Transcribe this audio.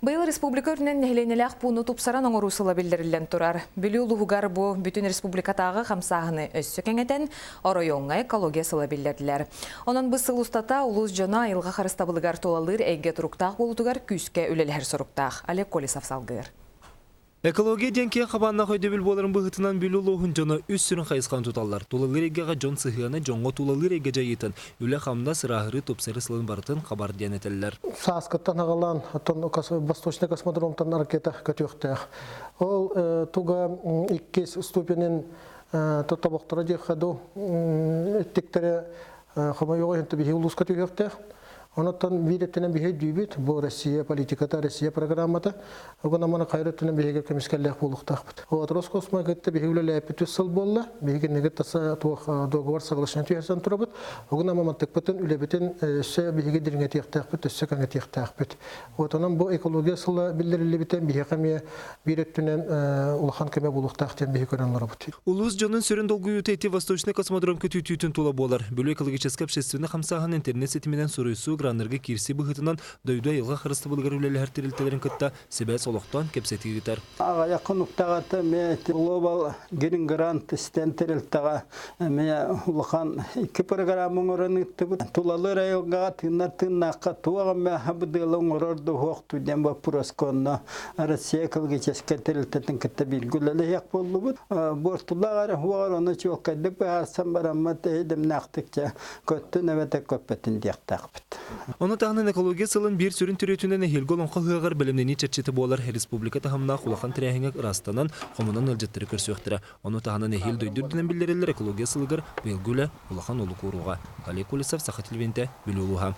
Быйыл республика үрдүнэн нэһилиэнньэлээх пууну тупсаран оҥоруу сыла биллэриллэн турар. Бүлүү улууһугар бу бүтүн республикатааҕы хамсааһыны өссө кэҥэтэн, оройуоҥҥа экология сыла биллэрдилэр. Онон бу сыл устата улуус дьоно айылҕа харыстабылыгар тулалыыр эйгэ туруктаах буолуутугар күүскэ үлэлэһэр соруктаах. Олег Колесов салгыыр. Экология диэн киэҥ хабааннаах өйдөбүл буоларын быһыытынан Бүлүү улууһун дьоно үс сүрүн хайысханы туталлар. Тулалыыр эйгэҕэ дьон сыһыана, дьоҥҥо тулалыыр эйгэ дьайыытын, үлэ-хамнас, ырааһырыы, тупсарыы сылын барытын хабар диэн этэллэр. Сааскыттан аҕалаан, оттон Восточный космодромтан ракета көтүөхтээх. Ол туга иккис ступенин тобохторо диэххэ дуу, эттиктэрэ хомойуох иһин биһиги улууска түһүөхтээх. Онон биир өттүнэн биһи өйдүүбүт, бу Россия политиката, Россия программата. Огон аманы хайыр өттүнэн биһиги көмүскэллээх буолуохтаахпыт. Вот Роскосмо кытта биһиги үлэлээппит үс сыл буолла. Биһиги кинигэ таса туох договор соглашение түһэрсэн турабыт. Огон ама мантыкпытын, үлэбитин өссө биһиги дириҥэтиэхтээхпит, өссө кэҥэтиэхтээхпит. Вот онон бу экология сыла биллэриллибитин биһиэхэ эмиэ биир өттүнэн улахан көмө буолуохтаах диэн биһи көрөн олоробут. Улуус дьонун сүрүн долгуйуута ити Восточный космодром көтүүтүүтүн тула буолар. Бүлүү экологическай общественнай хамсааһын интернет ситиминэн суруйсуу граннарга киирсии быһыытынан дойду айылҕа харыстабылыгар үлэлэһэр тэрилтэлэрин кытта сибээс олохтоон кэпсэтии ыытар. Аҕыйах хонуктааҕыта эмиэ Global Green Grant истэн тэрилтэҕэ эмиэ улахан икки программа оҥорон ыыттыбыт. Тулалыыр айылҕаҕа тыынар тыыннаахха туох эмэ абыдыалы оҥорор да уһуохтуу диэн боппуруоска онно Россия экологическай тэрилтэтин кытта бииргэ үлэлэһиэх буоллубут. Буортулаах эрэ уоҕар ону чуолкайдык быһаарсан бараммыт эйдэмнээхтик дьэ көттүн эбэтэр көппөтүн диэхтээхпит. Ону таһынан экология сылын биир сүрүн төрүөтүнэн эһиилги Олоҥхо ыһыаҕар бэлэмнэнии чэрчитэ буолар республика таһымнаах улахан тэрээһиҥҥэ ыраастанан, хомунан ыалдьыттары көрсүөхтэрэ. Ону таһынан эһиил дойду үрдүнэн биллэриллэр экология сылыгар быйылгы үлэ улахан олук ууруоҕа. Олег Колесов, Саха телевидениетэ, Бүлүү улууһа.